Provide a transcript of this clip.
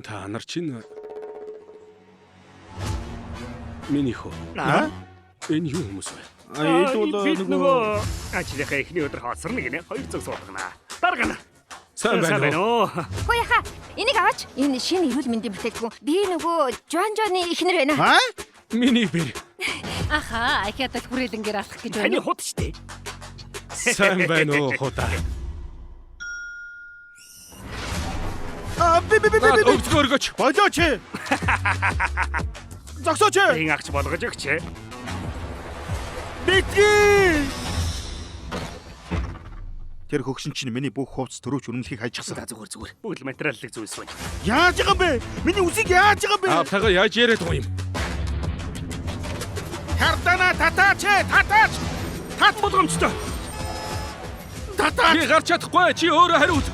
Та нар чинь миний хөө. Аа? Энэ юу хүмүүс вэ? А энэ бол Бид нөгөө ажлынхаа эхний өдөр хоцорно гинэ. Хоёр цаг суулгана. Дарга нь. Сайн байна уу? уу? Хөөе яха. Энийг аваач. Энэ шинэ эрүүл мэндийн бүтээгдэхүүн. Би нөгөө Жон Жоны эхнэр байна. Аа? Миний бэр. Аха, ахиад л хүрээлэнгээр алах гэж Таны байна. худ штэ. Сайн байна уу худаа. А би би би би Наад би. өвдгөө өргөч. Болооч. Зогсооч. Энэ агч болгож өгч. Битгий. Тэр хөгшин чинь миний бүх хувцас төрөвч үнэмлэхийг хайчихсан. За зүгээр зүгээр. Бүгд л материаллык зүйлс байна. Яаж байгаа юм бэ? Миний үсийг яаж байгаа юм бэ? Аавтайгаа яаж яриад байгаа юм? Картана татаач, татаач. Тат болгоомжтой. Татаач. Би гарч чадахгүй. Чи өөрөө хариуц.